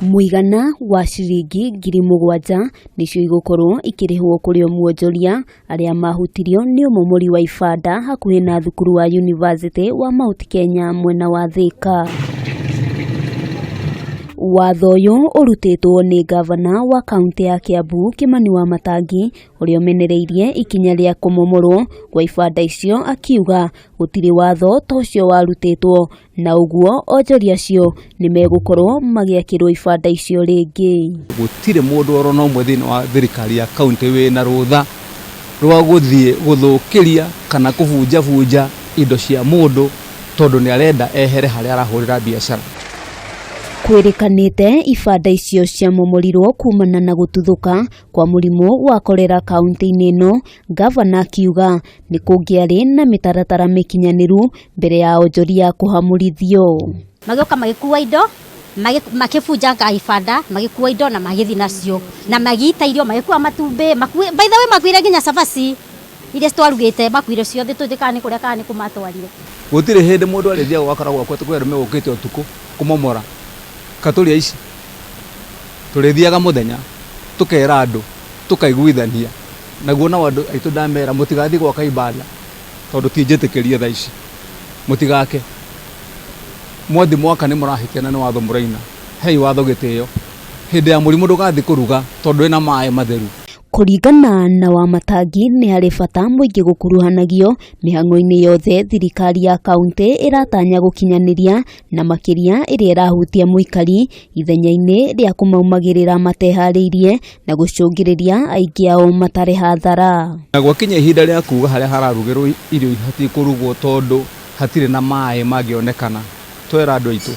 Mũigana wa ciringi 7,000 nĩcio igũkorwo ikĩrĩhwo kũrĩ o mwonjoria arĩa mahutirio nĩ ũmomori wa ibanda hakuhĩ na thukuru wa University wa Mount Kenya mwena wa Thika. Watho ũyũ ũrutĩtwo nĩ ngavana wa kaũntĩ ya Kiambu Kimani Wamatangi ũrĩa ũmenereirie ikinya rĩa kũmomorwo kwa ibanda icio akiuga gũtirĩ watho ta ũcio warutĩtwo na ũguo onjoria acio nĩ megũkorwo magĩakĩrwo ibanda icio rĩngĩ. Gũtirĩ mũndũ oro na ũmwe thĩinĩ wa thirikari ya kaũntĩ wĩna rũtha rwa gũthiĩ gũthũkĩria kana kũbunjabunja indo cia mũndũ tondũ nĩ arenda ehere harĩa arahũrĩra biacara. Kwĩrĩkanĩte ibanda icio ciamomorirwo kumana na gũtuthũka kwa mũrimũ wa korera kaũntĩ-inĩ ĩno, ngavana akiuga nĩ kũngĩarĩ na mĩtaratara mĩkinyanĩru mbere ya onjoria kũhamũrithio. Magĩũka magĩkua indo, makĩbunjanga ibanda, magĩkua indo na magĩthiĩ nacio, na magĩita irio, magĩkua matumbĩ, by the way makuire nginya cabaci iria twarugĩte, makuire ciothe, tũtiũĩ kana nĩ kũrĩa kana nĩ kũ matwarire. Gũtirĩ hĩndĩ mũndũ arĩthiaga gwakora gwakwa atĩ kwĩ arũme ũkĩte ũtukũ kũmomora katũria ici. Tũrĩthiaga mũthenya tũkera andũ tũkaiguithania naguo nao andũ aitũ ndamera mũtigathiĩ gwaka ibanda tondũ ti njĩtĩkĩrie thaa ici mũtigake mwathi mwaka nĩ mũrahĩtia na nĩ watho mũraina hei watho gĩtĩo hĩndĩ ya mũrimũ ndũgathiĩ kũruga tondũ wĩna maĩ matheru. Kũringana na Wamatangi nĩ harĩ bata mũingĩ gũkuruhanagio mĩhang'o-inĩ yothe thirikari ya kaũntĩ ĩratanya gũkinyanĩria na makĩria ĩrĩa ĩrahutia mũikari ithenya-inĩ rĩa kũmaumagĩrĩra mateharĩirie na gũcũngĩrĩria aingĩ ao matare hathara. Na gwakinya ihinda rĩa kuga harĩa hararugĩrwo irio ibatiĩ kũrugwo tondũ hatirĩ na maĩ mangĩonekana, twera andũ aitũ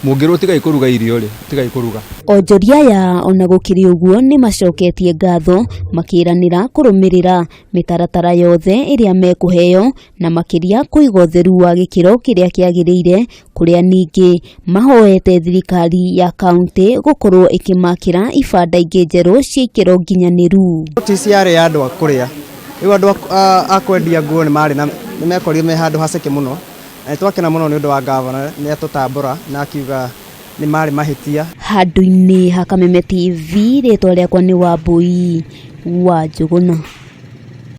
mũngĩrwo tigai kũruga irio rĩ, tigai kũruga. Onjoria aya ona gũkĩrĩ ũguo nĩ macoketie ngatho makĩranĩra kũrũmĩrĩra mĩtaratara yothe ĩrĩa mekũheo na makĩria kũiga ũtheru wa gĩkĩro kĩrĩa kĩagĩrĩire kũrĩa ningĩ mahoete thirikari ya kaũntĩ gũkorwo ĩkĩmakĩra ibanda ingĩ njerũ cia ikĩro nginyanĩru. Notice yarĩ ya andũ a kũrĩa, rĩu andũ a kwendia nguo nĩ marĩ na nĩ mekorire me handũ haceke mũno, na nĩ twakena mũno nĩ ũndũ wa ngavana nĩ atũtambũra na akiuga nĩ marĩ mahĩtia. Handũ-inĩ ha Kameme TV rĩtwa rĩakwa nĩ Wambui wa Njũgũna.